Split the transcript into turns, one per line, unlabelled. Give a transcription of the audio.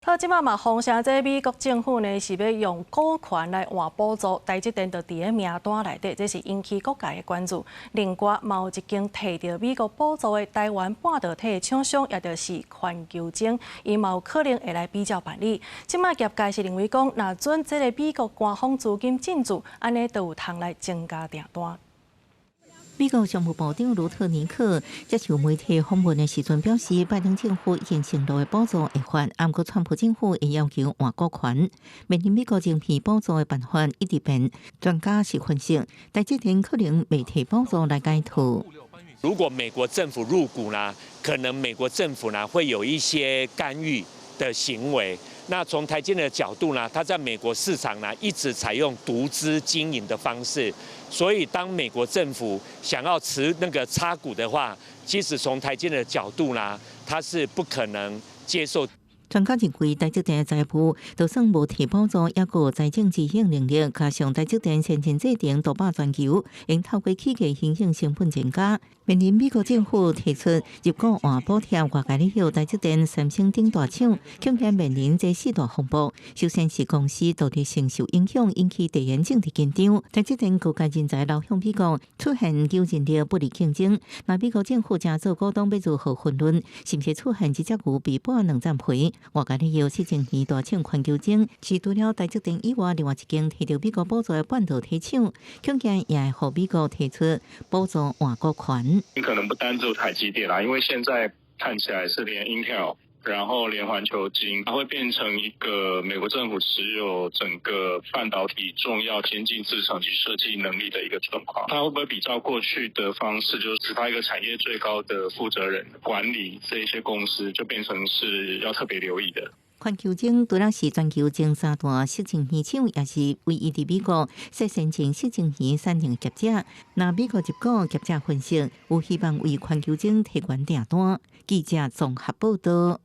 好，這擺嘛，風聲這美國政府呢是欲用股權來換補助，台積電就佇咧名單內底，這是引起各界的關注。另外，嘛有一間提著美國補助的台灣半導體廠商，也就是環球晶，伊嘛有可能會來比照辦理。這擺業界是認為講，若準這个美國官方資金進駐，按呢就有通來增加訂單。
美國商務部長盧特尼克接受媒體訪問的時陣表示，拜登政府已經承諾會補助會發，毋過川普政府會要求換股權。面臨美國晶片補助的辦法一直變，專家是分析，台積電可能袂提補助來解套。
如果美國政府入股呢，可能美國政府呢會有一些干預的行為。那從台積電的角度呢，它在美國市場呢一直採用獨資經營的方式，所以當美國政府想要持那個插股的話，其實從台積電的角度呢，它是不可能接受。
專家認為，台積電的財務就算無提補助，抑閣有財政執行能力，加上台積電先進製程獨霸全球，會透過起價形成成本增加。面臨美國政府提出入股換補貼，外界咧予台積電、三星等大廠，恐驚面臨這四大風暴。首先是公司獨立性受影響，引起地緣政治緊張。台積電高階人才流向美國，出現求人力不利競爭。那美國政府成做股東欲如何分潤，是毋是出現一隻牛被剝兩層皮？外界咧予矽晶圓大廠環球晶，是除了台積電以外，另外一間提著美國補助的半導體廠，恐驚也會予美國提出補助換股權。
可能不單只有台積電啦，因為現在看起來是連 Intel，然後連環球晶，它會變成一個美國政府持有整個半導體重要先進製程及設計能力的一個狀況。它會不會比照過去的方式，就是派一個產業最高的負責人管理這些公司，就變成是要特別留意的。
環球晶除了是全球前三大矽晶圓廠，也是唯一佇美國設先進矽晶圓產能業者。若美國入股，業者分析有希望為環球晶提懸訂單。記者綜合報道。